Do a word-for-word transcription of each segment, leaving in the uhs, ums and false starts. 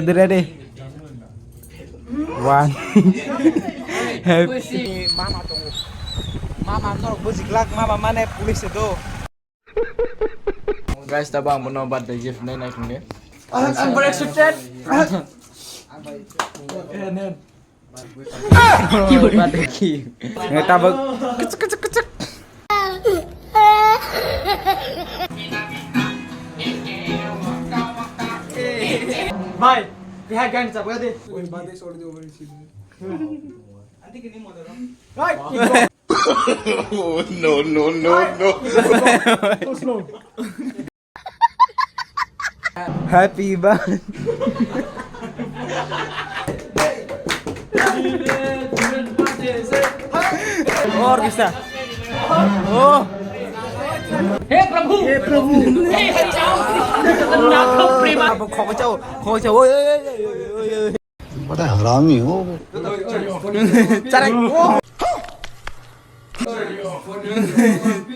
Ready, ready. One. Happy. Mama tongo. Mama norok bujiglak, mama mane police do. Guys, tabang bono birthday gift nai nai khungni. I'm very excited. Birthday gift. Ngai tabuk. Kecek, kecek, kecek. Bhai, bihai gan chapka de. Oi, birthday sori de over si. Right. Oh, no, no, no, no. Happy birthday. Or kisa. Oh. Hey Prabhu, hey Prabhu, hey हरि राम, जगन्नाथ Prema. Khokjao, khokjao. Oi, oi, oi, oi, oi. बड़ा हरामी हो। Charai.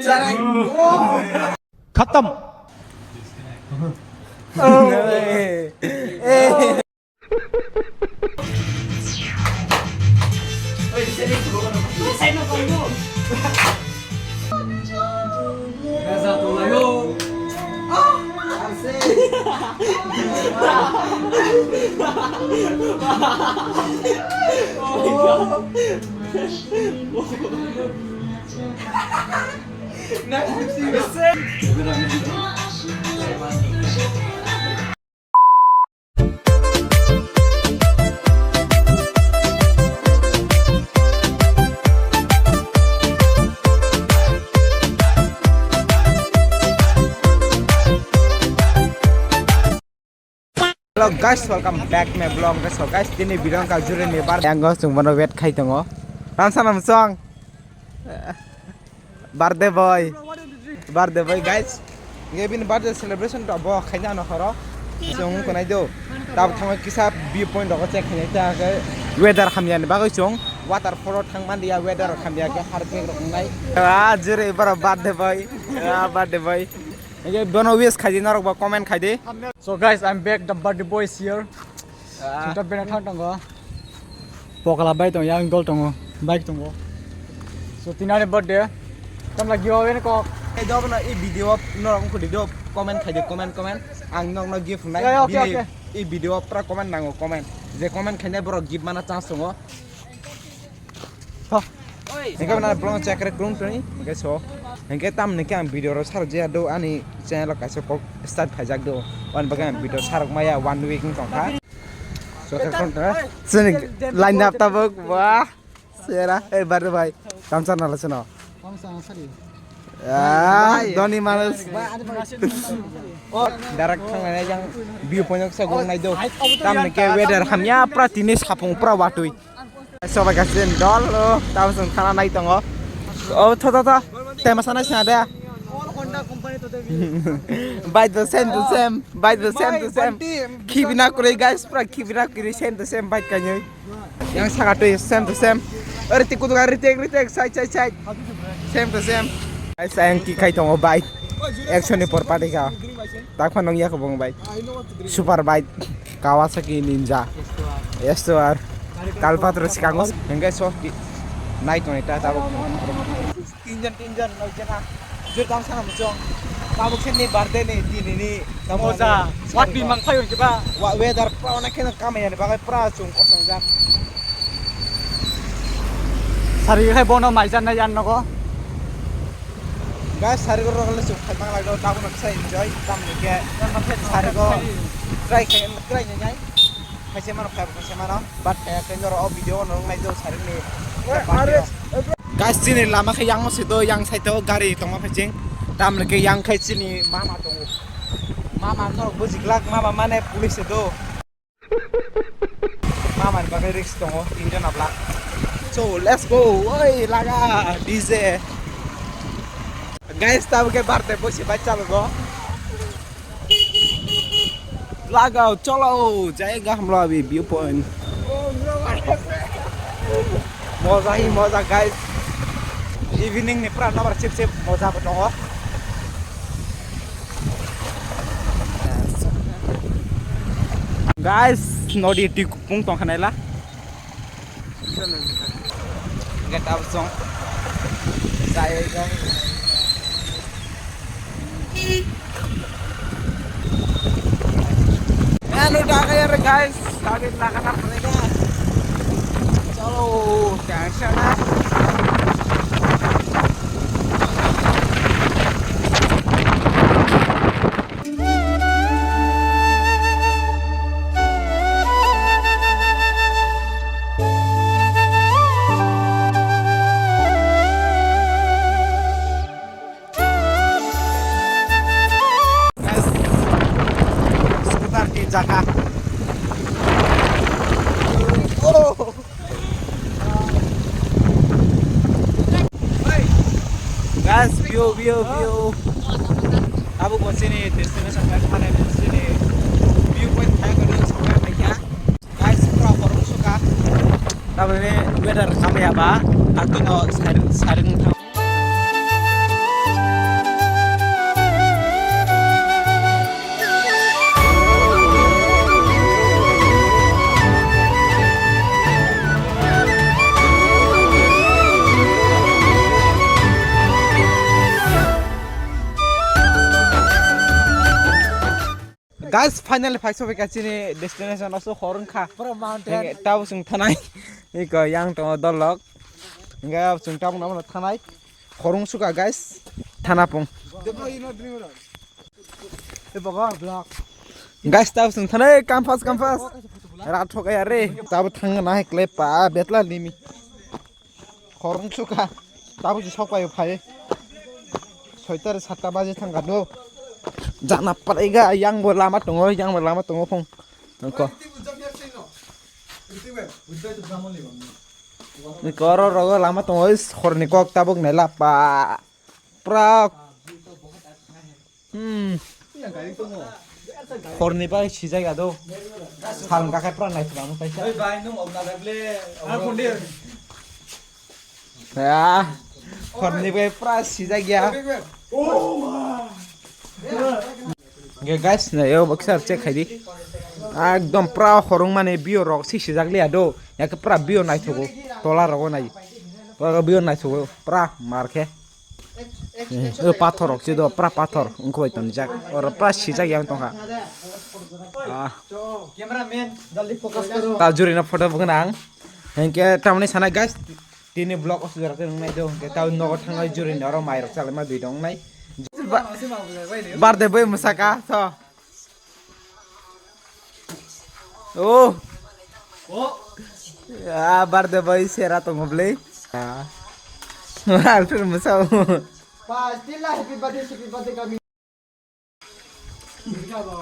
Charai. खत्म। Hello guys, welcome back to my vlog. So guys, tini birong ka jure ni bar. Yang go sung bono wait khai tongo. Ran sana musong. Birthday boy. Birthday boy, guys. Nge bini birthday celebration to bo khaina no horo. Sung kunai do. Tab thang kisa view point rogo check khaina ta ke. Weather hamya ni bagwi sung waterfall thang man dia, weather hamya ke har ke rok nai. Ah, jure boro birthday boy. Ah, birthday boy. Nge bono wish khai di, norok bo comment khai di. So guys, I'm back, the birthday boy is here. Ah. Sungta bena thang tongo. Pokla bai tong, yang dol tongo, bike tongo. So, tinani birthday. Tamla giveaway ni kok. Ei, do bono, ei video norok wngkha di do, comment khai di, comment, comment. Ang nokno gift wngnai. Ya, ya, okay, bini okay. Ei video pura comment nango, comment. Je comment khainai borok gift mana chance tongo. Hingke bana vlog chakre krung toni, hingke so, hingke tam hingke ang video ro sarok jaya do, ani channel o kaisa kok start khaijak do, wan bagwi ang video sarok maya one week wng tongkha. So, khe khon tara, chini line up tabuk, wah, sera, eh, birthday boy, tamsa nala chino. Ah, doni manus. Direct thanglainai jang view point o kisa gong nai do. Tam hingke weather hamya, pura tini sapung, pura watui. Sobai kasin dol, oh, tamo song khana nai tongo. Oh, tho, tho, tho. Tema sana sina de. Bike the same to same, bike the same to same. Khibina kuri guys, pura khibina kuri same to same bike kanyoi. Yang saka to same to same. Ori tiku tu ori tek, ori tek, side, side, side. Same to same. Guys, yang ki kai tongo bike. Action ni por pati ka. Tak phanong ya kobong bike. Super bike. Kawasaki Ninja. S two R. Kalpatro sikango. Hingke so ki-, nai tong ta tabo. Tinjon, tinjon, noi jena. Jur tang sana muchong. Tabuk sen ni birthday ni, tini ni. Moja. Wat ni mang phayo kiba. Wa-, weather pra ona kena kama yani bagai pra chung kosong jak. Sari khai bono maijan na yan nogo. Guys, sari ko rokle chung khai mang lagdo, tabuk no kisa enjoy, tam ni ke. Sari ko try khai, try ni nai. Khaise mano, khaise mano. But, eh, khe norok o video no nai do sari ni. Guys, chini lama khe yang se do, yang side o gari tongma phai ching. Tam ke yang khai chini mama tongo. Mama norok bujiglak, mama mane police do. Mama ni bagwi risk tongo, tinjon abla. So, let's go. Oi, laga D J. Guys, tabuk ke birthday boy se bai chalo go. Lagao, cholo, jayega hamlo abhi view point. Moja hi moja, guys. Evening ni pura nabar chip chip moja bo tongo. Guys, nodi twi kupung tong khanai la. Get up song. Jai jai. Hello, guys. Aage lagana padega. Chalo, tension hai. Scooter di jaka. Oh. Guys, view, view, view. Tabuk bo chini destination bai thani chini view point khai ko sabai paikha. Guys, pura khorok suka. Tabuk ni weather hamya ba, atino sairing sairing thang. Guys, finally phai sobai ka chini destination o, so hor wngkha. Pura mountain. Hingke tabo chwng thanai. Iko yang tongo dolok. Hingke chwng tamo namo thanai. Khorung suka, guys. Thana pung. Guys, tabo chwng thanai, campus, campus. Rat thokaya re. Tabo thangna hai kle pa betla limi. Khorung suka. Tabo si sok pai phai. Soita re satta baje thangka do. Jana pariga, yang bo lama tongo, yang bo lama tongo phung. Nangko. Ni koro rogo lama tongo, is khorni kok tabuk nai lapa. Prak. Hmm. Khorni bai sijak ya do. Sal gakai prak nai thang paisa. Ya. Khorni bai prak sijak ya. Hingke guys, naio baksa check khaidi. Ekdom pura khorong mani bio rok si sijak liya do. Yake pura bio naithogo. Tola rogo nai. Pura bio naithogo. Pura mar khe. Eh, o pathor rok se do, pura pathor. Wngkha bai tonjak. Oro pura sijak yang tongkha. Ah. Cameraman, jaldi focus karo. Ta juri na photo bukna ang. Hingke tamni sana guys. Tini vlog o sujara tei nung nai do, hingke tao nogo thangnai juri ni oro mai rok chalai ma dui dong nai. Ba-, birthday boy mwsaka, so. Oh. Ah, birthday boy sera tongo bwle. Ah. Alfred mwsa o. Pasti lah, happy birthday, happy birthday kami.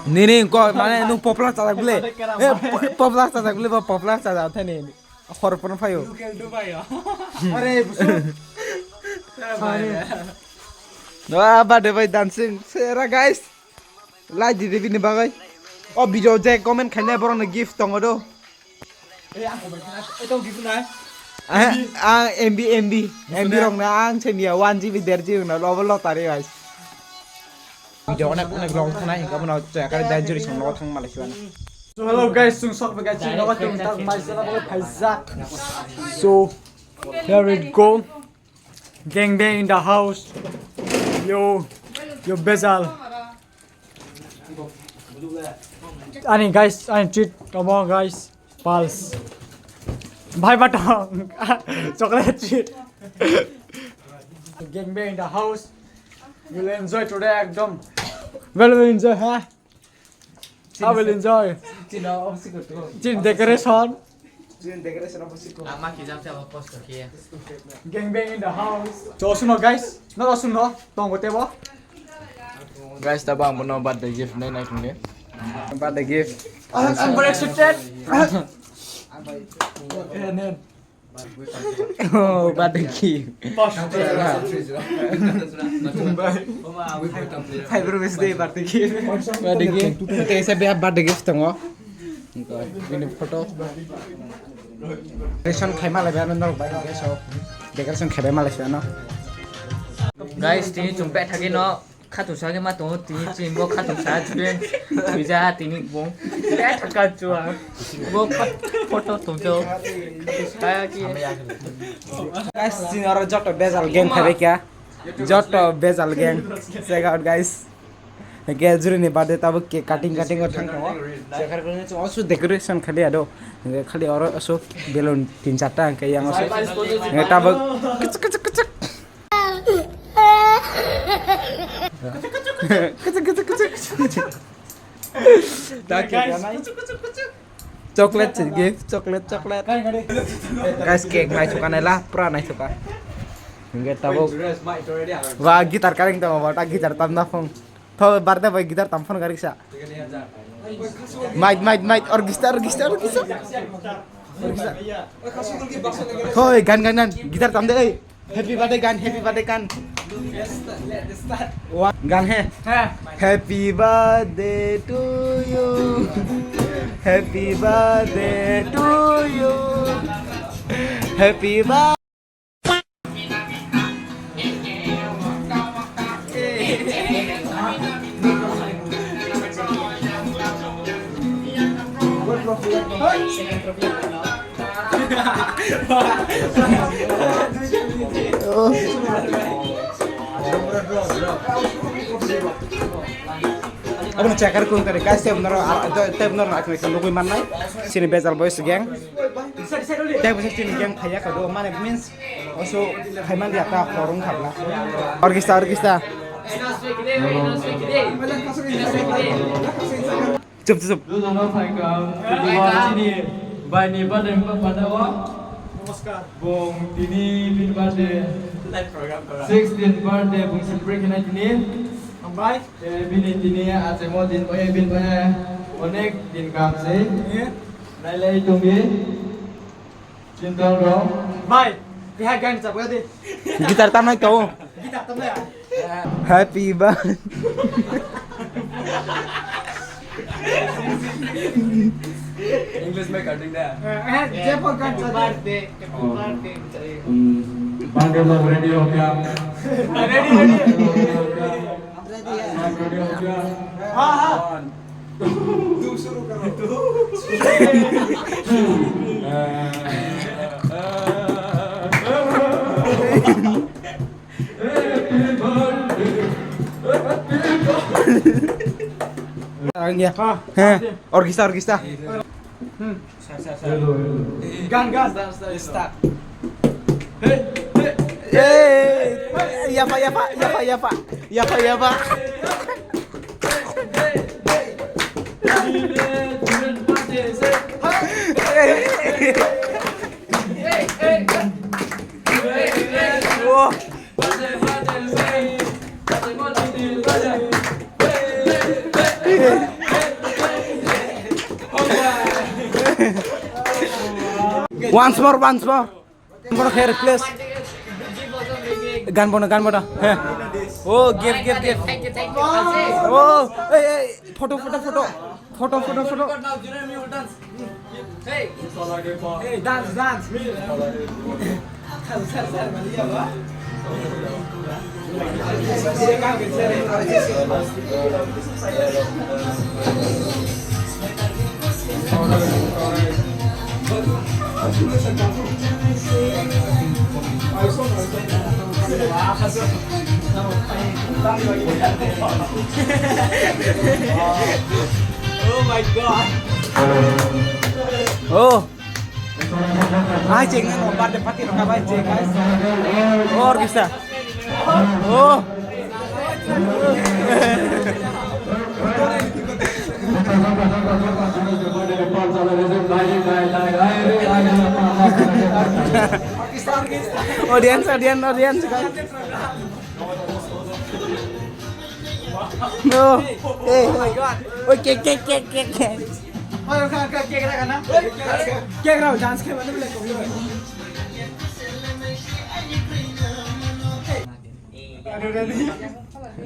Nini ko mane nung poplar chajak bile. Eh, po-, poplar chajak bile, bo poplar chajak thani. Hor pon phayo. Are, busu. Are. Wah, birthday boy dancing. Sera, guys. Like di bini bagai. O video je comment khainai borok no gift tongo do. Eh, ang, ang M B, M B, M B rok na ang semiya one G B, der G B na lobo lotari guys. Video onek onek long thanai hingke bono chaya kari dai juri song logo thang malai siwani. So hello guys, chwng sok bai guys, chwng logo chwng tak mai sala bo phaijak. So here we go. Gang bang in the house. Yo, yo bezal. Ani guys, ani treat, come on guys. Pulse. Bhai batong. Chocolate treat. Gang bang in the house. We'll enjoy today ekdom. Well, we'll enjoy, ha? How will enjoy? Chini decoration. Chini decoration of siko. Ama kijam se abo post khe. Gang bang in the house. So suno guys, no suno, tongo tebo. Guys, tabo ang bono birthday gift nai nai khungni. Birthday gift. I'm, I'm very excited. Eh, nen. Oh, birthday gift. Five rupees de birthday gift. Birthday gift. Tei se beha birthday gift tongo. Ini photo. Decoration khaima lai bano norok bai guys, so decoration khaibai malai sano. Guys, tini chwng bethagino Khatung sa khe ma tongo tini chini bo khatung sa chwng thwija tini bo. Ya thaka chua. Bo photo tongjo. Khatung sa khe. Guys, chini oro joto bejal gang phaibai kha. Joto bejal gang. Check out, guys. Hingke juri ni birthday tabuk cake cutting cutting o thang tongo. Chekhar kuni chwng osu decoration khali ado. Hingke khali oro osu balloon tin charta hingke yang osu. Hingke tabuk kichik kichik kichik. Kichik kichik kichik. Dak cake anai. Chocolate se gift, chocolate, chocolate. Guys, cake naithok anai la, pura naithok a. Hingke tabuk. Wa guitar kareng tongo, wa ta guitar tamna phone. Tho birthday boy guitar tam phone gari sa. Mic, mic, mic, orchestra, orchestra, orchestra. Orchestra. Thoi, gan, gan, gan, guitar tam de, oi. Happy birthday gan, happy birthday gan. Wa-, gan he. Happy birthday to you. Happy birthday to you. Happy birthday. Abono checker kun tari guys, tei bunoro, tei bunoro nugui mannai. Chini Bejal Boys gang. Tei bo chini gang phaiya kha do, mane means oso khaiman ya ta khorong khabla. Orchestra, orchestra. Chup, chup, chup. Dujono phaikha, dujono chini baini birthday wngkha panda o. Bung tini bini birthday, sixteen birthday bung celebrate khainai tini. Hambai. Eh, bini tini achemo din bai, bini bai onek din kam se. Nailai tongdi. Chintal rok. Bai, keha gan chapka di. Guitar tamnai to. Guitar tamnai. Happy birthday. English mai cutting da. Eh, eh, je por gan chapka. Happy birthday. Happy birthday. Hmm. Birthday vlog ready ho kya? Ready, ready. Ready ho kya? हाँ, हाँ। One. तुम शुरू करो। Ang ya. Hah? Heh. Orkestra, orkestra. Hmm. Gan, gan. Start. Hey, hey. Hey. Yapa, yapa, yapa, yapa. Yapa, yapa. Oh. Once more, once more. Bono khe replace. Gan bono, gan bono. He. Oh, give, give, give. Oh, hey, hey, photo, photo, photo. Photo, photo, photo. Hey, dance, dance. Oh my God. Oh. Ai, cheng nang birthday party rok kabai cheng, guys. Or bisa. Oh. Audience, audience, audience, guys. No. Hey, oh my God. Oh, cake, cake, cake, cake, cake. Cake rao dance khe mane bole.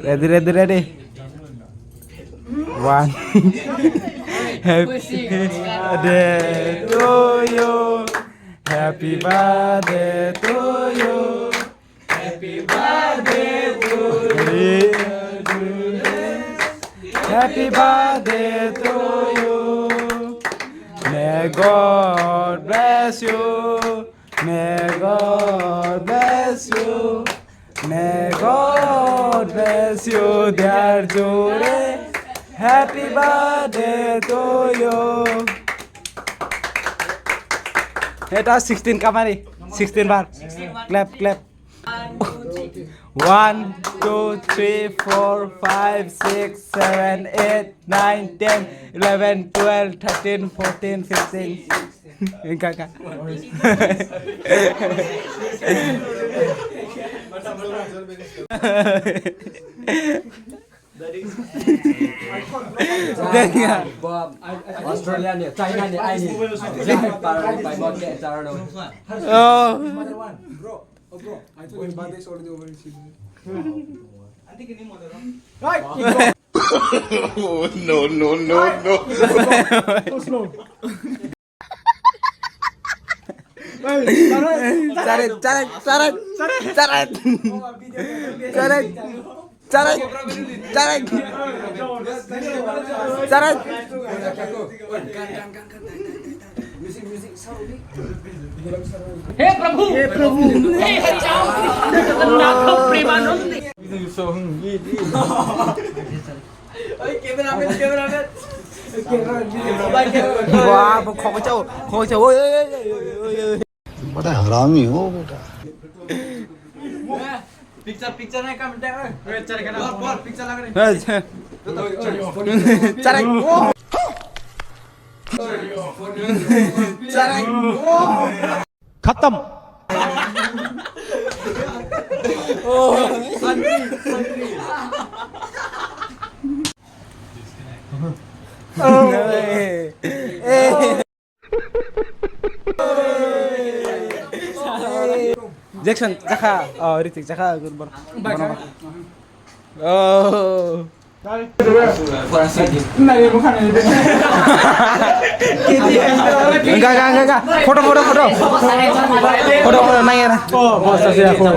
Ready, ready, ready. One. Happy birthday to you. Happy birthday to you. Happy birthday to you. Happy birthday to you. May God bless you. May God bless you. May God bless you, dear Jure. Happy birthday to you. Eta sixteen kamari. Sixteen bar. Clap, clap. One, two, three, four, five, six, seven, eight, nine, ten, eleven, twelve, thirteen, fourteen, fifteen. Enggak, enggak. Australia ni, China ni, ai ni, Japan, Taiwan, Vietnam. Oh. Oh, bro, I thought your birthday is already over in Sydney. Oh, no, no, no, no. Too slow. Charet, charet, charet, charet. Charet. Charai! Charai! Charai! Hey Prabhu, hey Prabhu, hey हरिराम, जगन्नाथ Premanand. Wah, khokoi chao, khokoi chao, oi, oi, oi. बड़ा हरामी हो बेटा। Picture, picture nahi kam de. Picture kana? Bol, bol, picture lag rahi. Charai. Charai. Khatam. Jackson, jakha, oh, Ritik, jakha, gur, bor. Oh. Enggak, enggak, enggak, enggak. Foto, foto, foto. Foto, foto, nai, ya. Foto, foto, foto.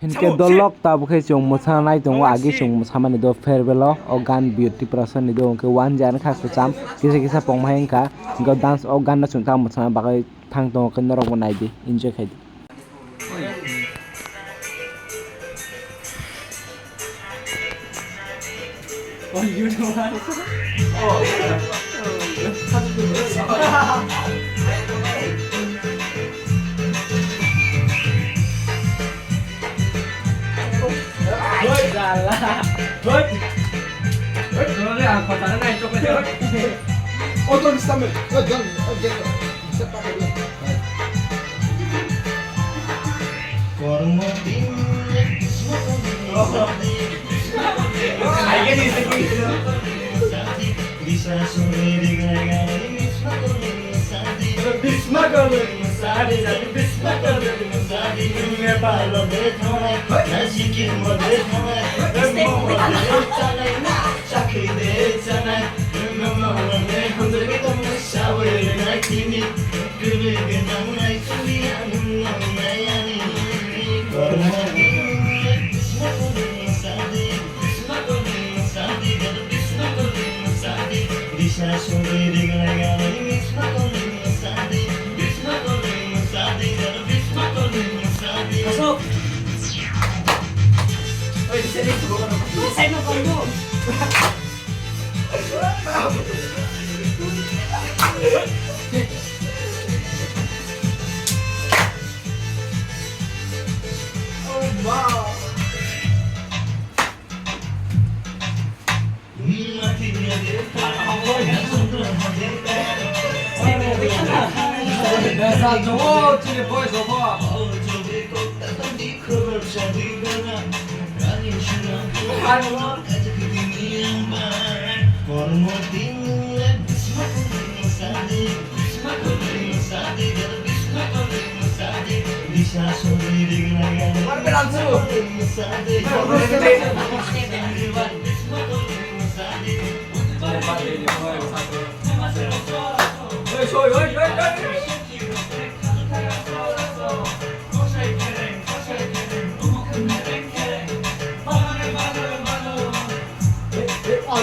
Hinke dolok tabuk khe chwng mwsana nai tongo, agi chwng mwsamani do farewell o, o gan Beauty Prasad ni do hwnkhe one jan kha kwcham, kisa kisa pongmai wngkha, hwnkhe dance o gan no chwng ta mwsana bagwi thang tongo khe norok bo nai di, enjoy khai di.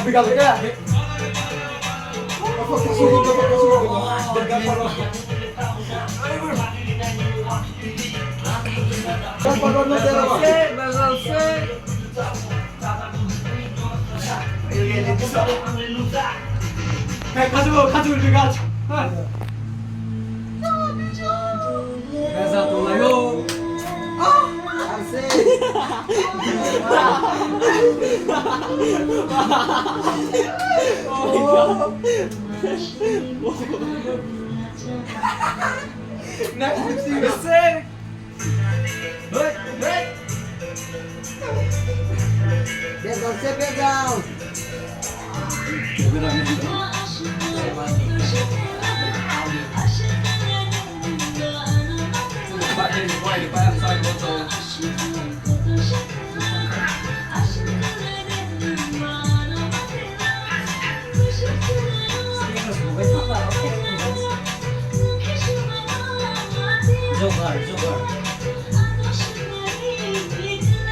Hey, kaju, kaju, kaju. Reza tolayo. Next, next, next. Back down, step back down. Jogar, jogar.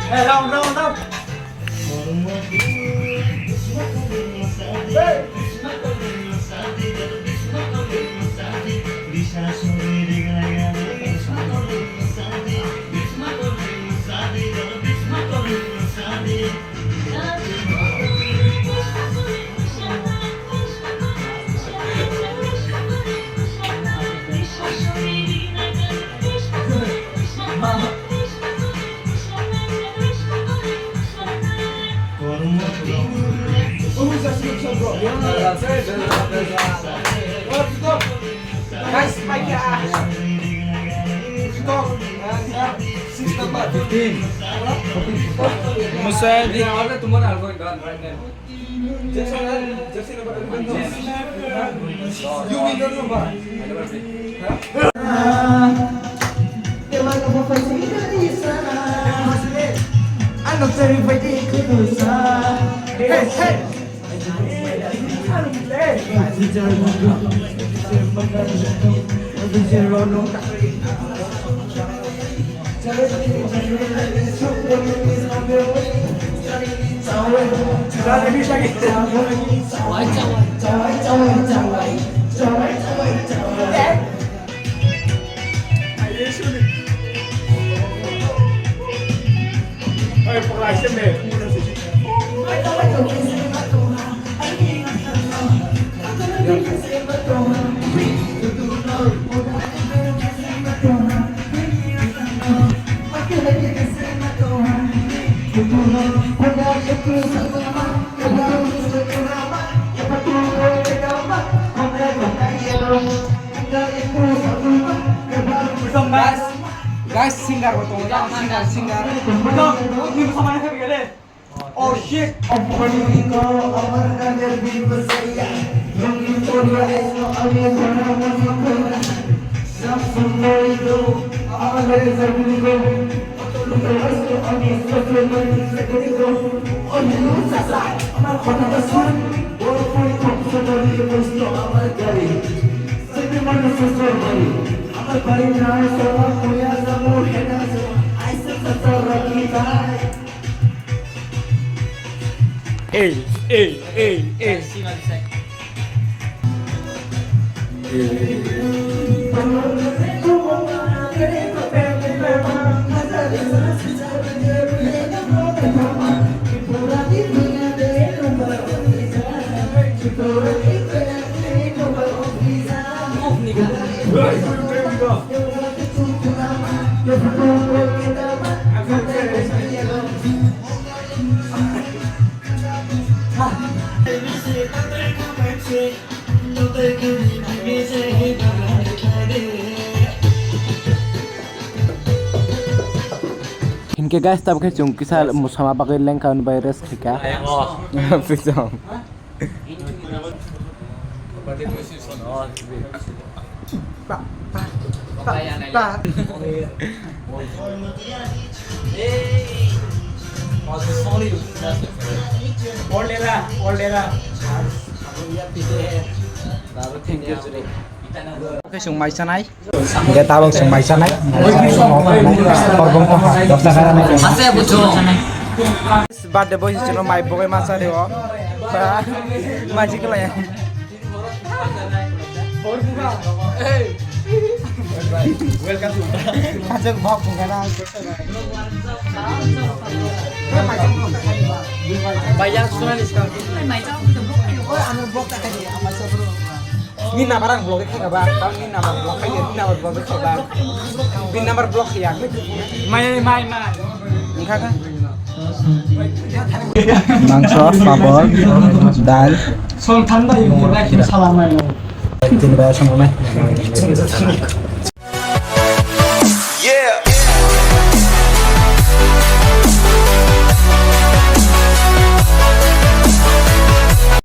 Hey, round, round, round. Guys, my God. Stop. Six number. Fifteen. Musa, di. Guys, guys, singer bo tongo, singer, singer. Nini samani khe bigale. Oh shit. Ei, ei, ei, ei. Hinkhe guys, tabuk khe chwng kisa musama bagwi lengkha hwnwi bai rest khaikha. Pisong. Thank you, Jure. Oke, chwng mai chanai. Hingke tabok chwng mai chanai. Korbong kha, dosta kha nai. Birthday boy se chwngno mai bogwi ma cha de o. Maji kelai. Welcome to. Kajak bok bungana. Bayar sunan iskang. Ni nabar ang vlog khe ba, ni nabar vlog khe, ni nabar vlog khe ba. Bin nabar vlog ya. Mai mai mai. Engkha kha. Mangso, papor, dal. Song thanda yung kira kira salam mai. Tin ba sama mai.